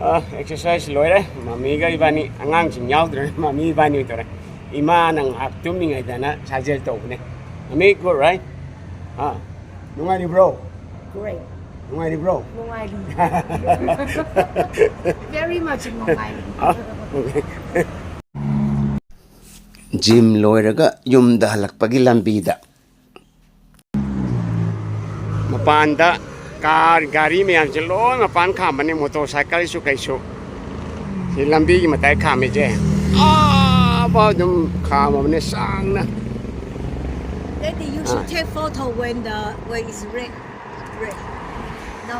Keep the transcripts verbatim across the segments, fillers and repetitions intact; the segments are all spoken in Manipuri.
ꯑꯦꯛꯁꯔꯁꯥꯏꯁ ꯂꯣꯏꯔꯦ꯫ ꯃꯃꯤꯒ ꯏꯕꯥꯅꯤ, ꯑꯉꯥꯡꯁꯤꯡ ꯌꯥꯎꯗ꯭ꯔꯦ, ꯃꯃꯤ ꯏꯕꯥꯅꯤ ꯑꯣꯏ ꯇꯧꯔꯦ꯫ ꯏꯃꯥꯅ ꯉꯥꯏꯍꯥꯛ ꯇꯨꯝꯃꯤꯉꯩꯗꯅ ꯁꯥꯖꯦꯜ ꯇꯧꯕꯅꯦ꯫ ꯃꯃꯤ, good, right? ꯑꯥ, ꯅꯨꯡꯉꯥꯏꯔꯤꯕ꯭ꯔꯣ? Great. ꯅꯨꯡꯉꯥꯏꯔꯤꯕ꯭ꯔꯣ? ꯅꯨꯡꯉꯥꯏꯔꯤ꯫ Very much ꯅꯨꯡꯉꯥꯏꯔꯤ꯫ ꯑꯥ, okay. ꯖꯤꯝ ꯂꯣꯏꯔꯒ ꯌꯨꯝꯗ ꯍꯜꯂꯛꯄꯒꯤ ꯂꯝꯕꯤꯗ ꯃꯄꯥꯟꯗ ꯀꯥꯔ, ꯒꯥꯔꯤ ꯃꯌꯥꯝꯁꯦ ꯂꯣꯏ ꯃꯄꯥꯟ ꯈꯥꯝꯕꯅꯦ, ꯃꯣꯇꯣꯔ ꯁꯥꯏꯀꯜꯁꯨ ꯀꯩꯁꯨ꯫ ꯁꯤ ꯂꯝꯕꯤꯒꯤ ꯃꯇꯥꯏ ꯈꯥꯝꯃꯤꯁꯦ, ꯑꯥꯐꯥꯎ ꯑꯗꯨꯝ ꯈꯥꯝꯃꯕꯅꯦ ꯁꯥꯡꯅ꯫ Daddy, you should take photo when the way is red. Red. No.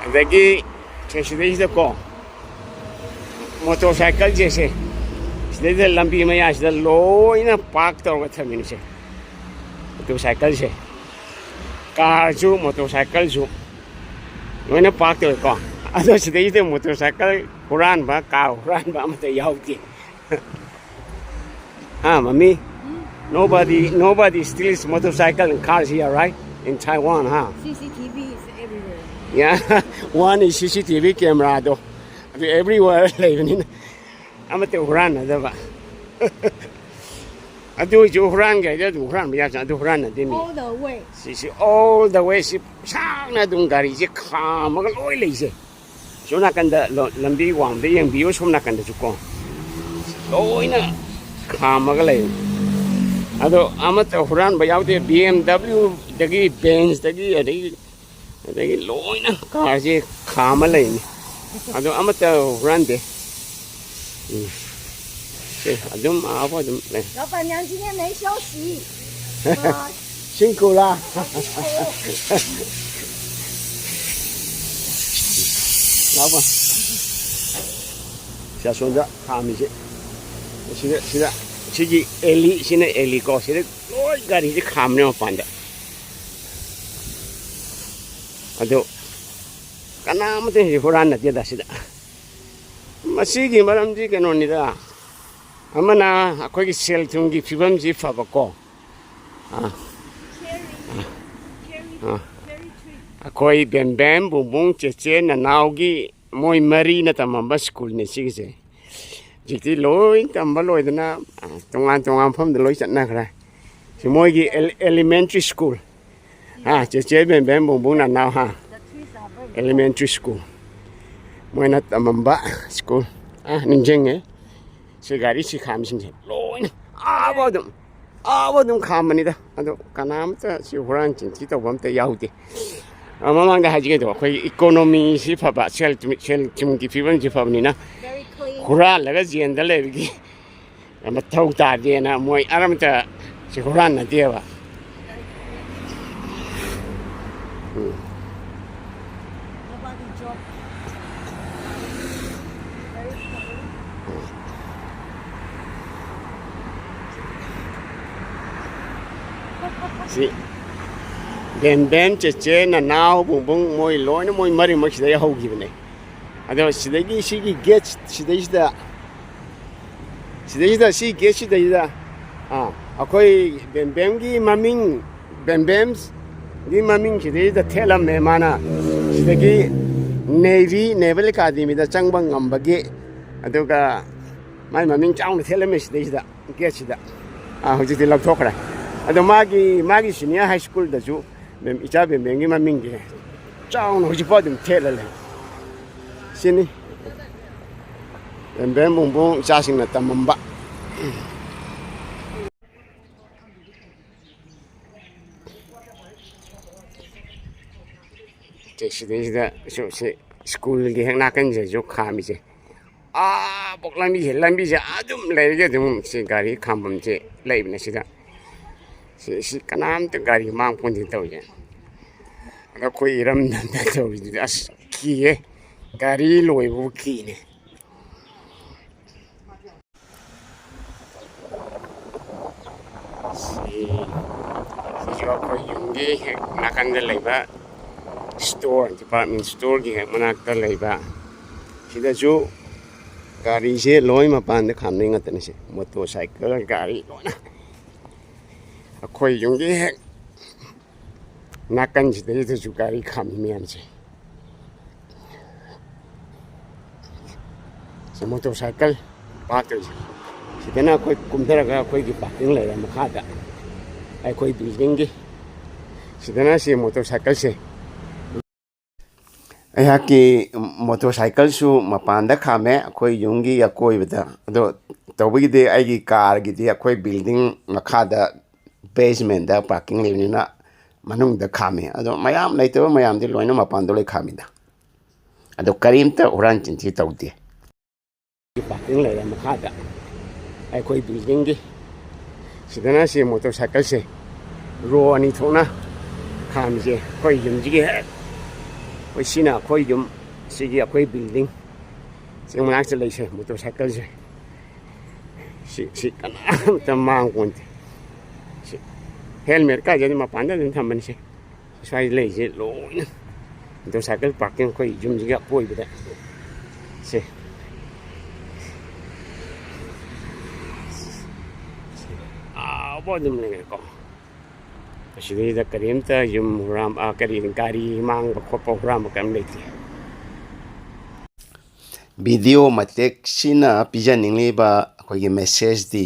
ꯑꯗꯒꯤ ꯁꯤꯗꯩꯁꯤꯗꯀꯣ, ꯃꯣꯇꯣꯔ ꯁꯥꯏꯀꯜꯁꯦ ꯁꯦ, ꯁꯤꯗꯩꯗ ꯂꯝꯕꯤ ꯃꯌꯥꯁꯤꯗ ꯂꯣꯏꯅ ꯄꯥꯔꯛ ꯇꯧꯔꯒ ꯊꯝꯃꯤꯅꯦ ꯁꯦ꯫ ꯃꯣꯇꯣꯔ ꯁꯥꯏꯀꯜꯁꯦ, ꯀꯥꯔꯁꯨ ꯃꯣꯇꯣꯔ ꯁꯥꯏꯀꯜꯁꯨ ꯂꯣꯏꯅ ꯄꯥꯔꯛ ꯇꯧꯋꯦꯀꯣ꯫ ꯑꯗꯣ ꯁꯤꯗꯩꯁꯤꯗ ꯃꯣꯇꯣꯔ ꯁꯥꯏꯀꯜ ꯍꯨꯔꯥꯟꯕ, ꯀꯥꯔ ꯍꯨꯔꯥꯟꯕ ꯑꯃꯠꯇ ꯌꯥꯎꯗꯦ꯫ ꯍꯥ, ꯃꯃꯤ? Nobody, nobody steals motorcycle and cars here, right? In Taiwan, huh? C C T V is everywhere. Yeah, one is C C T V camera ꯗꯣ꯫ ꯑꯗꯨ everywhere ꯂꯩꯕꯅꯤꯅ ꯑꯃꯠꯇ ꯍꯨꯔꯥꯟꯅꯗꯕ꯫ ꯑꯗꯨ ꯑꯣꯏꯁꯨ ꯍꯨꯔꯥꯟꯒꯦ ꯍꯥꯏꯗꯤ ꯑꯗꯨꯝ ꯍꯨꯔꯥꯟꯕ ꯌꯥꯁꯨ, ꯑꯗꯨ ꯍꯨꯔꯥꯟꯅꯗꯦ ꯃꯤ꯫ All the way. ꯁꯤꯁꯤ all the way ꯁꯤ ꯁꯥꯡꯅ ꯑꯗꯨꯝ ꯒꯥꯔꯤꯁꯦ ꯈꯥꯝꯃꯒ ꯂꯣꯏ ꯂꯩꯁꯦ꯫ ꯁꯣꯝ ꯅꯥꯀꯟꯗ ꯂꯣ-, ꯂꯝꯕꯤ ꯋꯥꯡꯃꯗ ꯌꯦꯡꯕꯤꯌꯨ, ꯁꯣꯝ ꯅꯥꯀꯟꯗꯁꯨ ꯀꯣ꯫ ꯂꯣꯏꯅ ꯈꯥꯝꯃꯒ ꯂꯩ꯫ ꯑꯗꯣ ꯑꯃꯠꯇ ꯍꯨꯔꯥꯟꯕ ꯌꯥꯎꯗꯦ꯫ ꯕꯤ ꯑꯦꯝ ꯗꯕ꯭ꯂꯤꯎꯗꯒꯤ, ꯕꯦꯟꯁꯇꯒꯤ, ꯑꯗꯒꯤ, ꯑꯗꯒꯤ ꯂꯣꯏꯅ ꯀꯥꯔꯁꯦ ꯈꯥꯝꯃ ꯂꯩꯅꯤ꯫ ꯑꯗꯣ ꯑꯃꯠꯇ ꯍꯨꯔꯥꯟꯗꯦ꯫ ꯎꯝ꯫ ꯁꯦ, ꯑꯗꯨꯝ ꯑꯥꯕꯨ ꯑꯗꯨꯝ ꯂꯩ꯫ 老板娘今天没休息。 ꯁꯤꯡꯀꯨꯂꯥ꯫ ꯂꯥꯛꯄ꯫ ꯁꯤ ꯑꯁꯣꯝꯗ ꯈꯥꯝꯃꯤꯁꯦ꯫ ꯁꯤꯗ, ꯁꯤꯗ, ꯁꯤꯒꯤ ꯑꯦꯂꯤ, ꯁꯤꯅ ꯑꯦꯂꯤ ꯀꯣ꯫ ꯁꯤꯗ ꯂꯣꯏ ꯒꯥꯔꯤꯁꯦ ꯈꯥꯝꯃꯦ ꯃꯄꯥꯟꯗ꯫ ꯑꯗꯣ ꯀꯅꯥꯃꯠꯇ ꯍꯧꯖꯤꯛ ꯍꯨꯔꯥꯟꯅꯗꯦꯗ ꯁꯤꯗ꯫ ꯃꯁꯤꯒꯤ ꯃꯔꯝꯗꯤ ꯀꯩꯅꯣꯅꯤꯗ꯫ ꯑꯃꯅ ꯑꯩꯈꯣꯏꯒꯤ ꯁꯦꯜ ꯊꯨꯝꯒꯤ ꯐꯤꯕꯝꯁꯤ ꯐꯕꯀꯣ꯫ ꯑꯥ꯫ ꯑꯥ꯫ ꯑꯩꯈꯣꯏ ꯕꯦꯝꯕꯦꯝ, ꯕꯨꯡꯕꯨꯡ, ꯆꯦꯆꯦ, ꯅꯅꯥꯎꯒꯤ ꯃꯣꯏ ꯃꯔꯤꯅ ꯇꯝꯃꯝꯕ ꯁ꯭ꯀꯨꯜꯅꯦ ꯁꯤꯒꯤꯁꯦ꯫ ꯍꯧꯖꯤꯛꯇꯤ ꯂꯣꯏ ꯇꯝꯕ ꯂꯣꯏꯗꯅ, ꯑ, ꯇꯣꯉꯥꯟ ꯇꯣꯉꯥꯟ ꯃꯐꯝꯗ ꯂꯣꯏ ꯆꯠꯅꯈ꯭ꯔꯦ꯫ ꯁꯤ ꯃꯣꯏꯒꯤ ꯑꯦꯂꯤꯃꯦꯟꯇ꯭ꯔꯤ ꯁ꯭ꯀꯨꯜ꯫ ꯑꯥ, ꯆꯦꯆꯦ ꯕꯦꯝꯕꯦꯝ, ꯕꯨꯡꯕꯨꯡ, ꯅꯅꯥꯎ, ꯍꯥ? ꯑꯦꯂꯤꯃꯦꯟꯇ꯭ꯔꯤ ꯁ꯭ꯀꯨꯜ꯫ ꯃꯣꯏꯅ ꯇꯝꯃꯝꯕ ꯁ꯭ꯀꯨꯜ꯫ ꯑꯥ, ꯅꯤꯡꯁꯤꯡꯉꯦ꯫ ꯁꯤ ꯒꯥꯔꯤ ꯁꯤ ꯈꯥꯝꯃꯤꯁꯤꯡꯁꯦ ꯂꯣꯏꯅ ꯑꯥꯕ ꯑꯗꯨꯝ, ꯑꯥꯕ ꯑꯗꯨꯝ ꯈꯥꯝꯕꯅꯤꯗ꯫ ꯑꯗꯣ ꯀꯅꯥꯝꯇ ꯁꯤ ꯍꯨꯔꯥꯟ ꯆꯤꯟꯊꯤ ꯇꯧꯕ ꯑꯝꯇ ꯌꯥꯎꯗꯦ꯫ ꯑ, ꯃꯃꯥꯡꯗ ꯍꯥꯏꯖꯒꯦꯗꯣ, ꯑꯩꯈꯣꯏꯒꯤ ꯏꯀꯣꯅꯣꯃꯤꯁꯤ ꯐꯕ, ꯁꯦꯜ ꯊꯨꯝ-, ꯁꯦꯜ ꯊꯨꯝꯒꯤ ꯐꯤꯕꯝꯁꯤ ꯐꯕꯅꯤꯅ, ꯍꯨꯔꯥꯜꯂꯒ ꯖꯦꯟꯗ ꯂꯩꯕꯒꯤ ꯃꯊꯧ ꯇꯥꯗꯦꯅ ꯃꯣꯏ ꯑꯔꯝꯇ ꯁꯤ ꯍꯨꯔꯥꯟꯅꯗꯦꯕ꯫ ꯎꯝ꯫ ꯁꯤ ꯕꯦꯝ ꯕꯦꯝ, ꯆꯦꯆꯦ, ꯅꯅꯥꯎ, ꯕꯨꯡꯕꯨꯡ, ꯃꯣꯏ ꯂꯣꯏꯅ, ꯃꯣꯏ ꯃꯔꯤꯃꯛ ꯁꯤꯗꯩ ꯍꯧꯈꯤꯕꯅꯦ꯫ ꯑꯗꯣ ꯁꯤꯗꯒꯤ ꯁꯤꯒꯤ ꯒꯦꯠ ꯁꯤꯗꯩꯁꯤꯗ, ꯁꯤꯗꯩꯁꯤꯗ, ꯁꯤ ꯒꯦꯠ ꯁꯤꯗꯩꯁꯤꯗ, ꯑꯥ, ꯑꯩꯈꯣꯏ ꯕꯦꯝ ꯕꯦꯝꯒꯤ ꯃꯃꯤꯡ, ꯕꯦꯝ ꯕꯦꯝꯒꯤ ꯃꯃꯤꯡ ꯁꯤꯗꯩꯁꯤꯗ ꯊꯦꯠꯂꯝꯃꯦ ꯃꯥꯅ꯫ ꯁꯤꯗꯒꯤ ꯅꯦꯚꯤ, ꯅꯦꯚꯦꯜ ꯑꯦꯀꯥꯗꯃꯤꯗ ꯆꯪꯕ ꯉꯝꯕꯒꯤ꯫ ꯑꯗꯨꯒ ꯃꯥꯏ ꯃꯃꯤꯡ ꯆꯥꯎꯅ ꯊꯦꯠꯂꯝꯃꯦ ꯁꯤꯗꯩꯁꯤꯗ, ꯒꯦꯠꯁꯤꯗ꯫ ꯑꯥ, ꯍꯧꯖꯤꯛꯇꯤ ꯂꯧꯊꯣꯛꯈ꯭ꯔꯦ꯫ ꯑꯗꯣ ꯃꯥꯒꯤ, ꯃꯥꯒꯤ ꯁꯤꯅꯤꯌꯔ ꯍꯥꯏ ꯁ꯭ꯀꯨꯜꯗꯁꯨ ꯃꯦꯝ, ꯏꯆꯥ ꯕꯦꯝꯕꯦꯝꯒꯤ ꯃꯃꯤꯡꯁꯦ ꯆꯥꯎꯅ ꯍꯧꯖꯤꯛꯐꯥꯎ ꯑꯗꯨꯝ ꯊꯦꯠꯂ ꯂꯩ꯫ ꯁꯤꯅꯤ ꯕꯦꯝꯕꯦꯝ ꯕꯨꯡꯕꯨꯡ ꯏꯆꯥꯁꯤꯡꯅ ꯇꯝꯃꯝꯕ꯫ ꯁꯤꯗꯩꯁꯤꯗ ꯁꯨ-, ꯁꯤ ꯁ꯭ꯀꯨꯜꯒꯤ ꯍꯦꯛ ꯅꯥꯀꯟꯁꯤꯗꯁꯨ ꯈꯥꯝꯃꯤꯁꯦ꯫ ꯑꯥ ꯄꯣꯛ ꯂꯝꯕꯤꯁꯦ, ꯂꯝꯕꯤꯁꯦ ꯑꯗꯨꯝ ꯂꯩꯔꯒ ꯑꯗꯨꯝ ꯁꯤ ꯒꯥꯔꯤ ꯈꯥꯝꯐꯝꯁꯦ ꯂꯩꯕꯅꯦ ꯁꯤꯗ꯫ ꯁꯤ, ꯁꯤ ꯀꯅꯥꯝꯇ ꯒꯥꯔꯤ ꯃꯥꯡ ꯄꯣꯟꯗꯦ ꯇꯧꯔꯤꯁꯦ꯫ ꯑꯗꯣ ꯑꯩꯈꯣꯏ ꯏꯔꯝꯗꯝꯗ ꯇꯧꯔꯤꯗꯨꯗꯤ ꯑꯁ ꯀꯤꯌꯦ꯫ ꯒꯥꯔꯤ ꯂꯣꯏꯕꯕꯨ ꯀꯤꯅꯦ꯫ ꯁꯤ, ꯁꯤꯁꯨ ꯑꯩꯈꯣꯏ ꯌꯨꯝꯒꯤ ꯍꯦꯛ ꯅꯥꯀꯟꯗ ꯂꯩꯕ ꯁ꯭ꯇꯣꯔ, ꯗꯤꯄꯥꯔꯠꯃꯦꯟ ꯁ꯭ꯇꯣꯔꯒꯤ ꯍꯦꯛ ꯃꯅꯥꯛꯇ ꯂꯩꯕ꯫ ꯁꯤꯗꯁꯨ ꯒꯥꯔꯤꯁꯦ ꯂꯣꯏ ꯃꯄꯥꯟꯗ ꯈꯥꯝꯅꯩ ꯉꯥꯛꯇꯅꯤ꯫ ꯁꯤ ꯃꯣꯇꯣꯔ ꯁꯥꯏꯀꯜ, ꯒꯥꯔꯤ ꯂꯣꯏꯅ ꯑꯩꯈꯣꯏ ꯌꯨꯝꯒꯤ ꯍꯦꯛ ꯅꯥꯀꯟꯁꯤꯗꯩꯗꯁꯨ ꯒꯥꯔꯤ ꯈꯥꯝꯃꯤ ꯃꯌꯥꯝꯁꯦ꯫ ꯁꯤ ꯃꯣꯇꯣꯔ ꯁꯥꯏꯀꯜ ꯄꯥꯔꯛ ꯇꯧꯔꯤꯁꯦ꯫ ꯁꯤꯗꯅ ꯑꯩꯈꯣꯏ ꯀꯨꯝꯊꯔꯒ ꯑꯩꯈꯣꯏꯒꯤ ꯄꯥꯔꯀꯤꯡ ꯂꯩꯔꯦ ꯃꯈꯥꯗ, ꯑꯩꯈꯣꯏ ꯕꯤꯜꯗꯤꯡꯒꯤ꯫ ꯁꯤꯗꯅ ꯁꯤ ꯃꯣꯇꯣꯔ ꯁꯥꯏꯀꯜꯁꯦ, ꯑꯩꯍꯥꯛꯀꯤ ꯃꯣꯇꯣꯔ ꯁꯥꯏꯀꯜꯁꯨ ꯃꯄꯥꯟꯗ ꯈꯥꯝꯃꯦ, ꯑꯩꯈꯣꯏ ꯌꯨꯝꯒꯤ ꯑꯀꯣꯏꯕꯗ꯫ ꯑꯗꯣ ꯇꯧꯕꯒꯤꯗꯤ ꯑꯩꯒꯤ ꯀꯥꯔꯒꯤꯗꯤ ꯑꯩꯈꯣꯏ ꯕꯤꯜꯗꯤꯡ ꯃꯈꯥꯗ ꯕꯦꯁꯃꯦꯟꯗ ꯄꯥꯔꯀꯤꯡ ꯂꯩꯕꯅꯤꯅ ꯃꯅꯨꯡꯗ ꯈꯥꯝꯃꯤ꯫ ꯑꯗꯣ ꯃꯌꯥꯝ ꯂꯩꯇꯕ ꯃꯌꯥꯝꯗꯤ ꯂꯣꯏꯅ ꯃꯄꯥꯟꯗ ꯂꯣꯏ ꯈꯥꯝꯃꯤꯗ꯫ ꯑꯗꯣ ꯀꯔꯤꯝꯇ ꯍꯨꯔꯥꯟ ꯆꯤꯟꯊꯤ ꯇꯧꯗꯦ꯫ ꯄꯥꯔꯀꯤꯡ ꯂꯩꯔꯦ ꯃꯈꯥꯗ, ꯑꯩꯈꯣꯏ ꯕꯤꯜꯗꯤꯡꯒꯤ꯫ ꯁꯤꯗꯅ ꯁꯤ ꯃꯣꯇꯣꯔ ꯁꯥꯏꯀꯜꯁꯦ ꯔꯣ ꯑꯅꯤ ꯊꯣꯛꯅ ꯈꯥꯝꯃꯤꯁꯦ ꯑꯩꯈꯣꯏ ꯌꯨꯝꯁꯤꯒꯤ ꯍꯦꯛ, ꯑꯩꯈꯣꯏ ꯁꯤꯅ ꯑꯩꯈꯣꯏ ꯌꯨꯝ, ꯁꯤꯒꯤ ꯑꯩꯈꯣꯏ ꯕꯤꯜꯗꯤꯡ ꯁꯤ ꯃꯅꯥꯛꯇ ꯂꯩꯁꯦ ꯃꯣꯇꯣꯔ ꯁꯥꯏꯀꯜꯁꯦ꯫ ꯁꯤ, ꯁꯤ ꯀꯅꯥꯝꯇ ꯃꯥꯡ ꯄꯣꯟꯇꯦ꯫ ꯁꯤ ꯍꯦꯜꯃꯦꯠ ꯀꯥꯏꯁꯦ ꯑꯗꯨꯝ ꯃꯄꯥꯟꯗ ꯑꯗꯨꯝ ꯊꯝꯕꯅꯤꯁꯦ꯫ ꯁ꯭ꯋꯥꯏꯗ ꯂꯩꯔꯤꯁꯦ ꯂꯣꯏꯅ ꯃꯣꯇꯣꯔ ꯁꯥꯏꯀꯜ ꯄꯥꯔꯀꯤꯡ ꯑꯩꯈꯣꯏ ꯌꯨꯝꯁꯤꯒꯤ ꯑꯀꯣꯏꯕꯗ꯫ ꯁꯦ꯫ ꯑꯥꯕ ꯑꯗꯨꯝ ꯂꯩꯔꯦꯀꯣ꯫ ꯑꯁꯤꯗꯩꯗ ꯀꯔꯤꯝꯇ ꯌꯨꯝ ꯍꯨꯔꯥꯟ-, ꯑ, ꯀꯔꯤ, ꯒꯥꯔꯤ ꯃꯥꯡꯕ ꯈꯣꯠꯄ ꯍꯨꯔꯥꯟꯕ ꯀꯔꯤꯝ ꯂꯩꯇꯦ꯫ ꯚꯤꯗꯤꯑꯣ ꯃꯇꯦꯛꯁꯤꯅ ꯄꯤꯖꯅꯤꯡꯂꯤꯕ ꯑꯩꯈꯣꯏꯒꯤ ꯃꯦꯁꯦꯖꯇꯤ,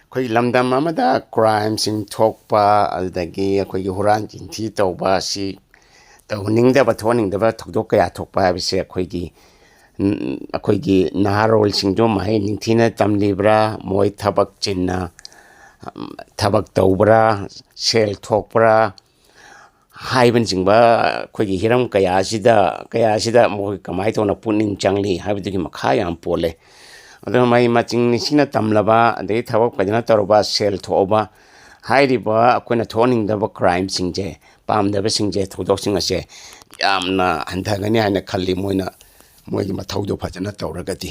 ꯑꯩꯈꯣꯏꯒꯤ ꯂꯝꯗꯝ ꯑꯃꯗ ꯀ꯭ꯔꯥꯏꯝꯁꯤꯡ ꯊꯣꯛꯄ, ꯑꯗꯨꯗꯒꯤ ꯑꯩꯈꯣꯏꯒꯤ ꯍꯨꯔꯥꯟ ꯆꯤꯟꯊꯤ ꯇꯧꯕ ꯑꯁꯤ ꯇꯧꯍꯟꯅꯤꯡꯗꯕ, ꯊꯣꯛꯍꯟꯅꯤꯡꯗꯕ ꯊꯧꯗꯣꯛ ꯀꯌꯥ ꯊꯣꯛꯄ ꯍꯥꯏꯕꯁꯦ ꯑꯩꯈꯣꯏꯒꯤ, ꯎꯝ, ꯑꯩꯈꯣꯏꯒꯤ ꯅꯍꯥꯔꯣꯜꯁꯤꯡꯗꯣ ꯃꯍꯩ ꯅꯤꯡꯊꯤꯅ ꯇꯝꯂꯤꯕ꯭ꯔꯥ, ꯃꯣꯏ ꯊꯕꯛ ꯆꯤꯟꯅ, ꯎꯝ, ꯊꯕꯛ ꯇꯧꯕ꯭ꯔꯥ, ꯁꯦꯜ ꯊꯣꯛꯄ꯭ꯔꯥ, ꯍꯥꯏꯕꯅꯆꯤꯡꯕ ꯑꯩꯈꯣꯏꯒꯤ ꯍꯤꯔꯝ ꯀꯌꯥ ꯑꯁꯤꯗ, ꯀꯌꯥ ꯑꯁꯤꯗ ꯃꯈꯣꯏ ꯀꯃꯥꯏꯅ ꯇꯧꯅ ꯄꯨꯛꯅꯤꯡ ꯆꯪꯂꯤ ꯍꯥꯏꯕꯗꯨꯒꯤ ꯃꯈꯥ ꯌꯥꯝ ꯄꯣꯜꯂꯦ꯫ ꯑꯗꯨꯅ ꯃꯍꯩ ꯃꯁꯤꯡ ꯅꯤꯡꯊꯤꯅ ꯇꯝꯂꯕ, ꯑꯗꯒꯤ ꯊꯕꯛ ꯐꯖꯅ ꯇꯧꯔꯕ, ꯁꯦꯜ ꯊꯣꯛꯑꯕ, ꯍꯥꯏꯔꯤꯕ ꯑꯩꯈꯣꯏꯅ ꯊꯣꯛꯍꯟꯅꯤꯡꯗꯕ ꯀ꯭ꯔꯥꯏꯝꯁꯤꯡꯁꯦ, ꯄꯥꯝꯗꯕꯁꯤꯡꯁꯦ, ꯊꯧꯗꯣꯛꯁꯤꯡ ꯑꯁꯦ ꯌꯥꯝꯅ ꯍꯟꯊꯒꯅꯤ ꯍꯥꯏꯅ ꯈꯜꯂꯤ, ꯃꯣꯏꯅ ꯃꯣꯏꯒꯤ ꯃꯊꯧꯗꯣ ꯐꯖꯅ ꯇꯧꯔꯒꯗꯤ꯫